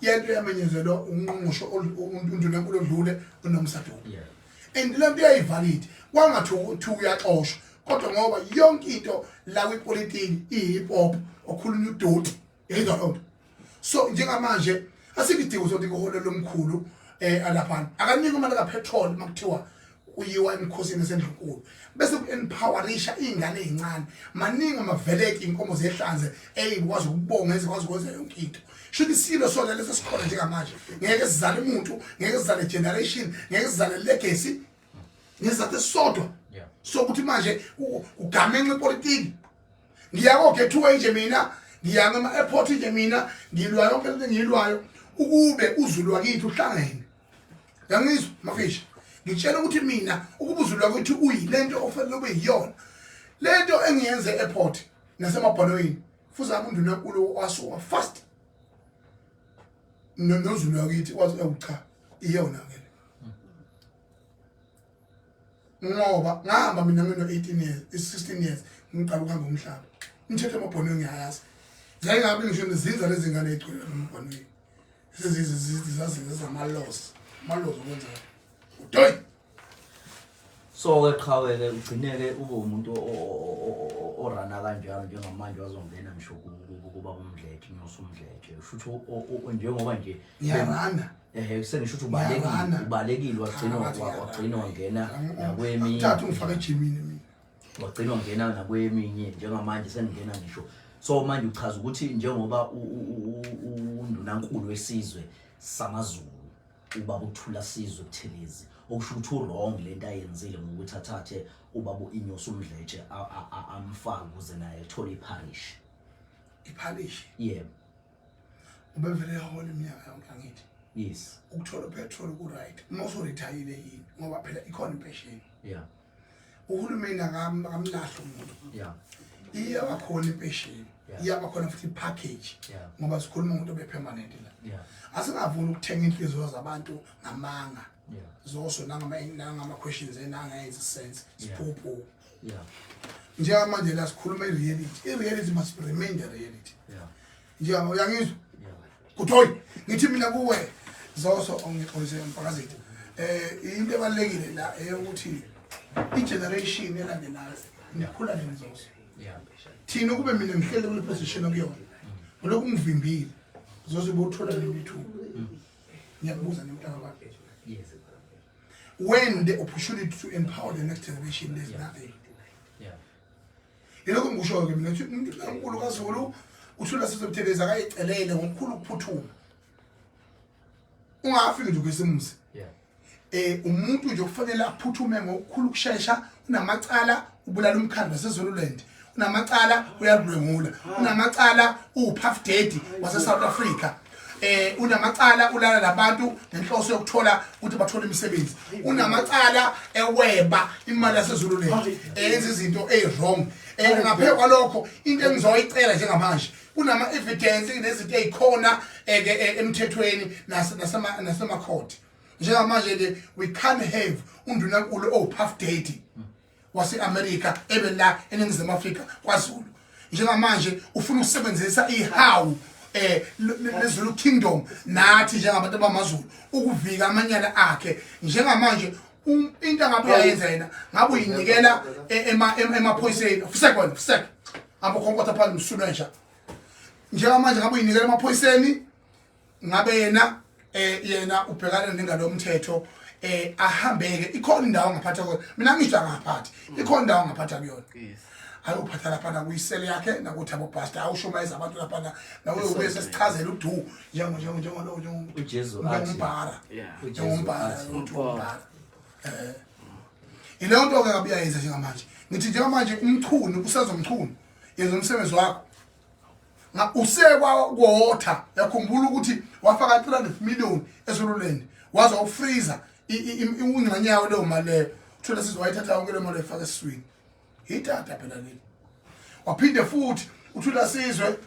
Yento yamenyezelwa ungqongqoshe undunankulu odlule uNomsa Dube. Yeah. And le nto iyayivalid. Kwangathi ukuthi uyaxoshwa kodwa ngoba yonke into la kwipolitiki iyi-hip hop okhulunywa udoti. Yayizwa loo nto. So njengamanje asikho isidingo sokuthi kuholele omkhulu alaphana. Akanikwe imali kapetrol makuthiwa kuyiwa emkhosini esendlunkulu bese ku-empowerisha iy'ngane ey'ncane. Maningi amaveleki iy'nkomo zehlanze ey'kwazi ukubonga ezikwazi ukwenza yonke into. Shuthi isilo sona leso sikhona njengamanje ngeke sizale umuntu, ngeke sizale generation, ngeke sizale legacy ngesizathu esisodwa sokuthi manje kugamenxe ipolitiki. Ngiya ko-gateway nje mina, ngiya ngama-airport nje mina, ngilwa yonke lento engiyilwayo ukube uZulu wakithi uhlangene. Yangizwa mafisha, ngitshela ukuthi mina ukuba uZulu wakithi uyilento ofanele ube yiyona. Lento engiyenze e-airport nasemabhanoyini futhi uNdunankulu wasuka fast noZulu wakithi wathi ewu cha iyona ke le. Ngoba ngahamba mina ngino 18 years, 16 years ngiqala ukuhamba umhlaba. Umthetho emabhonweni ngiyayazi. Ngeke ngabe ngisho nezinza lezi ngane egcwele emabhonweni. Sezizazi zamalozi. Amalozi okwenza. Udoyi. So ke qhawe ke ugcineke ube umuntu orana kanjalo njengamanje wazongena ngisho kuba umdletshe inyosi umdletshe usho ukuthi njengoba nje ngiyarana sengisho ukuthi ubalekile ubalekile wagcina wagcina wangena nakweminye thatha ungifake ejimini mina wagcina wangena nakweminye njengamanje seningena ngisho. So manje uchaza ukuthi njengoba undunankulu wesizwe samaZulu ubaba uThula Sizwe Buthelezi okusho ukuthi uwrong lento ayenzile ngokuthi athathe ubaba uInyosi uMdletshe amfake ukuze naye ethole iparish. Iparish? Yebo. Ubevele yahola iminyaka yonke angithi. Yes. Ukuthola upetrol ku right uma usuretirile yini ngoba phela ikhona impesheni. Yeah. Uhulumeni akamlahli umuntu. Yeah. Iyaba khona impesheni. Iyaba khona futhi ipackage. Ngoba sikhuluma ngomuntu obe permanent la. Yeah. Asingavuni ukuthenga inhliziyo zabantu ngamanga. Yeah. Zoso nangama questions enangayenzi sense. Siphuphu. Yeah. Njengamanje la sikhuluma i-reality. I-reality must remain the reality. Yeah. Njengoba uyangizwa? Yeah. Kuthoyi ngithi mina kuwe Zoso ongixolise mphakathi. Into ebalekile la eyokuthi i-generation elandelayo nikhula nini Zoso. Yeah. Thina kube mina ngihlele kule position okuyona. Lokhu ngivimbile. Zoso ubothola nini ithuba. Ngiyakubuza nemntaka wakho. Yes. When the opportunity to empower the next generation there's nothing. Yeah. Yilokho ngikushoyo ke mina ukuthi umuntu kaNkulunkulu kaZulu uThula Sizwe Buthelezi akayicelele ngokukhulu ukuphuthuma. Ungafiki nje kwesimuzi. Yeah. Umuntu nje kufanele aphuthume ngokukhulu ukushesha, unamacala ubulala umkhandlu waseZululand. Unamacala uyadlwengula. Unamacala uPuff Daddy wase South Africa. Unamacala ulala nabantu ngenhloso yokuthola ukuthi bathole imisebenzi. Unamacala eweba imali yaseZululand. Enza izinto eziwrong. Ngaphezu kwalokho into engizoyicela njengamanje kunama evidence nezinto ezikhona emthethweni nasema court. Njengamanje le we can't have undunankulu oPuff Daddy wase-America ebe la eNingizimu Afrika kwaZulu. Njengamanje ufuna ukusebenzisa ihawu leZulu Kingdom nathi njengabantu abamaZulu ukuvika amanyala akhe. Njengamanje into angabe uyayenza yena ngabe uyinikela emaphoyiseni. Fusek wena, fusek. Hamba ukhonkotha phansi msulwa nje. Njengamanje ngabe uyinikela emaphoyiseni, ngabe yena yena ubhekana nengalo yomthetho ahambeke. Ikhona indawo angaphatha kuyona. Mina ngisho angaphathi. Ikhona indawo angaphatha kuyona. Yes. Ayophatha lapha na kuyisele yakhe nakuthabo Pastor awushumayeza abantu lapha na nawe ubuye sesichazela udu njengo njengo njengo lo njengo uJesu athi. njengombhara. Yeah. uJesu Njengombhara, athi. umbhara. Ileyo nto ke ngabe uyayenza njengamanje. Ngithi njengamanje uMchunu usezomchunu yenza umsebenzi wakho. Nga usekwa kwotha yakhumbula ukuthi wafaka 300 million eZululand waza ufreezer ingxenye yawo leyo mali leyo. Uthola sizwe wayithatha yonke leyo mali wayifaka esiswini. Itata phela leli. Waphinde futhi uThula Sizwe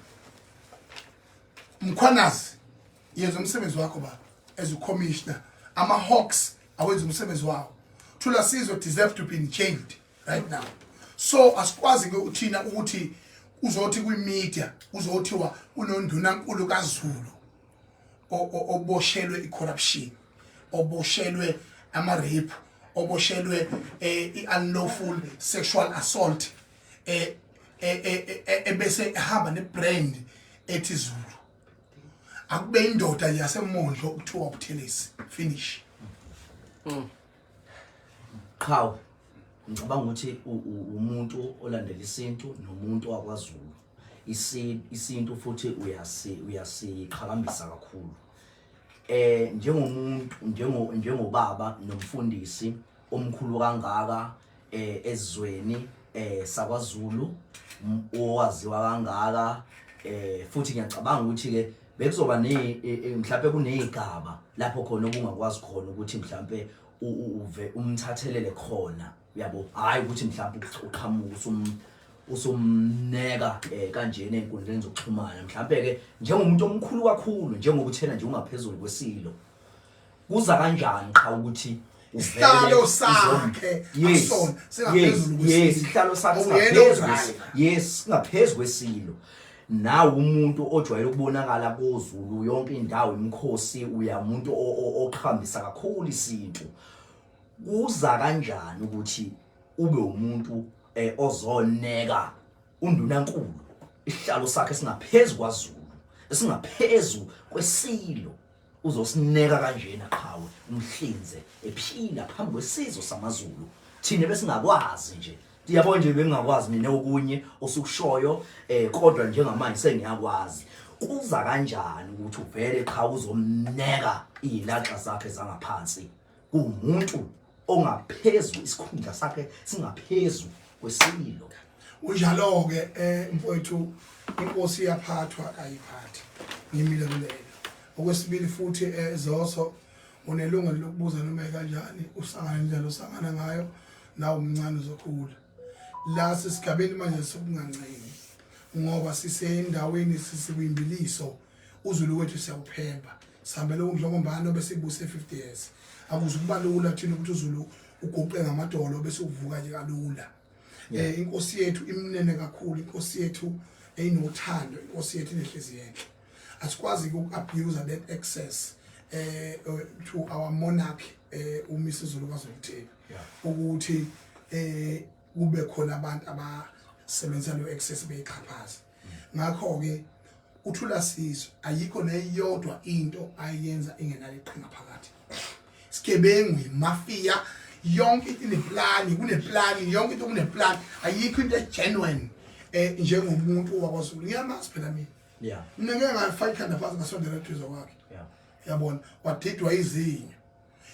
Mkhwanazi, yenza umsebenzi wakho baba as a commissioner. Ama Hawks awenza umsebenzi wawo. Thula Sizwe deserve to be in jailed right now. So asikwazi ke uthina ukuthi uzothi kwi media uzothiwa unondunankulu kaZulu oboshelwe i-corruption, oboshelwe ama-rape, oboshelwe i-unlawful sexual assault, ebese ehamba ne-brand ethi Zulu. Akube indoda yaseMondlo kuthiwa uButhelezi, finish. Qhawe, ngicabanga ukuthi umuntu olandela isintu nomuntu wakwaZulu. Isintu futhi uyasiqhakambisa kakhulu. Njengomuntu, njengobaba nomfundisi omkhulu kangaka ezweni sakwaZulu, owaziwa kangaka, futhi ngiyacabanga ukuthi ke bekuzoba ne mhlawumbe kunezigaba lapho khona obungakwazi khona ukuthi mhlawumbe uve umthathelele khona, uyabo, hayi ukuthi mhlawumbe uqhamuka usumneka kanjena ezinkundleni zokuxhumana. Mhlawumbe ke njengomuntu omkhulu kakhulu, njengokuthena nje ungaphezulu kwesilo, kuza kanjani qha ukuthi isihlalo sakhe asona singaphezulu kwesilo? Yes, isihlalo sakhe singaphezulu. Yes, singaphezulu kwesilo. Nawe umuntu ojwayele ukubonakala koZulu yonke indawo, imikhosi, uyamuntu oqhambisa kakhulu isintu. Kuza kanjani ukuthi ube umuntu ozoneka undunankulu isihlalo sakhe singaphezulu kwaZulu, esingaphezu kwesilo, uzosineka kanjena qhawe, umhlinze ephila phambi kwesizwe samaZulu? Thina besingakwazi nje, yabo nje, bengingakwazi mina okunye osukushoyo, kodwa njengamanje sengiyakwazi. Kuza kanjani ukuthi uvele qha uzomneka izilaxa zakhe zangaphansi kumuntu ongaphezu, isikhundla sakhe singaphezu kwesilo? Unjalo-ke, mfowethu, inkosi iyaphathwa, kayiphathi. Ngimile kulelo. Okwesibili futhi, Zoso, unelungelo lokubuza noma kanjani, usangana indlela osangana ngayo, nawe umncane uzokhula. La sisigabeni manje sokungancengi ngoba sisendaweni, sisikwimbiliso. UZulu wethu siyawuphemba, sihambele uNdlongombane obesibuse 50 years. Akuze ukuba lula thina ukuthi uZulu uguqe ngamadolo bese uvuka nje kalula. Inkosi yethu imnene kakhulu, inkosi yethu eyinothando, inkosi yethu inehliziyo enhle. Asikwazi uku-abuse that access to our monarch, uMisuzulu kaZwelithini, ukuthi kube khona abantu abasebenzisa lo access beyixhaphaza. Ngakho ke uThula Sizwe ayikho neyodwa into ayenza ingenalo iqhinga phakathi. Sigebengu, imafia, yonke into ineplani, kuneplani, yonke into kuneplani. Ayikho into genuine njengomuntu wakwaZulu. Ngiyamazi phela mina. Mina ngeke ngafaka ikhanda phansi ngasondela eduze kwakhe. Yabona, wadidwa izinyo.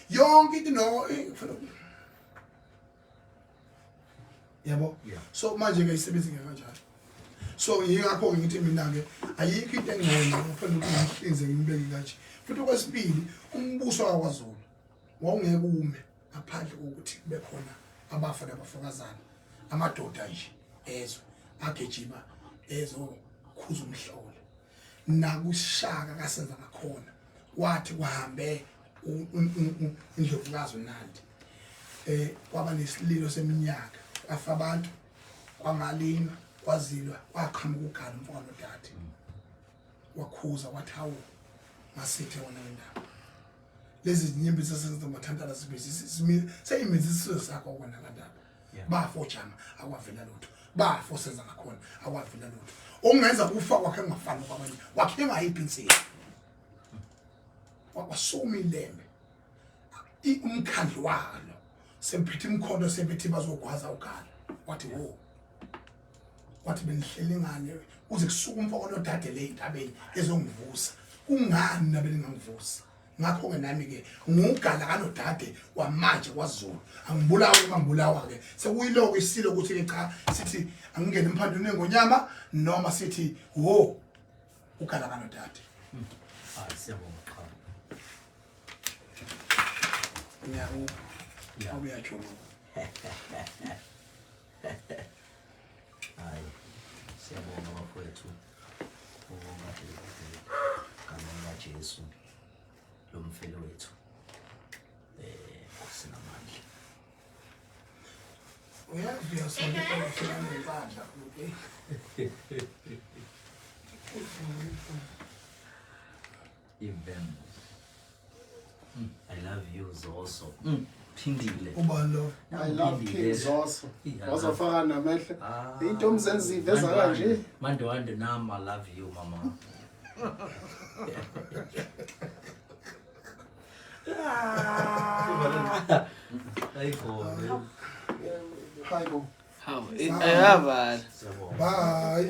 Yonke into no yabo. So manje ke isebenzi kanjani? So yingakho ke ngithi mina ke ayikho into engcono kufanele ukuthi ngihlinze ngimbeke kanje. Futhi okwesibili, umbuso wakwaZulu wawungeke ume ngaphandle kokuthi kube khona abafa nabafokazana, amadoda nje ezwe agijima ezokhuza umhlola. Nakushaka kasenza ngakhona, wathi kuhambe indlovukazi uNandi, kwaba nesililo seminyaka, kwafa abantu, kwangalinywa, kwazilwa, kwaqhamuka ugala umfana odade, wakhuza wathi, hawu, ngasithe wona wendaba lezi zinyembezi sesenza zibe seyimenza isizwe sakho kona kandaba. Bafo jama akwavela lutho, bafo senza ngakhona akwavela lutho. Okungenza kufa kwakhe kungafani kwabanye, wakhe engayiphi insika, wasuma ilembe umkhandlu walo semphethe imikhondo, sebethi bazogwaza ugala, wathi wo, wathi benihleli ngane uze kusuka umfoko nodade le entabeni ezongivusa, kungani nabe ningangivusa? Ngakho-ke nami-ke ngugala kanodade wamanje kwaZulu, angibulawa uma ngibulawa-ke sekuyiloko isilo ukuthi-ke cha, sithi angingene emphandwini engonyama noma sithi wo ugala kanodade. Hayi, siyabonga qha. Ngiyakupha awuyajoba. Hayi, siyabonga bafowethu. Ubonga. Egameni likaJesu lo mfelo wethu osinamandla. Uyazi uyasonta nenhlanhla, okay? Even I love you Zoso. Phindile. Ubani lo? I love King Zoso. Wazofaka namehlo. Ah. Into umzenzi iveza kanje. Manje wande nami I love you mama. Ayikhona. Hayibo. Hawu, ayavala. Siyabonga. Bye.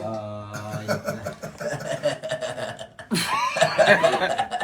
Bye.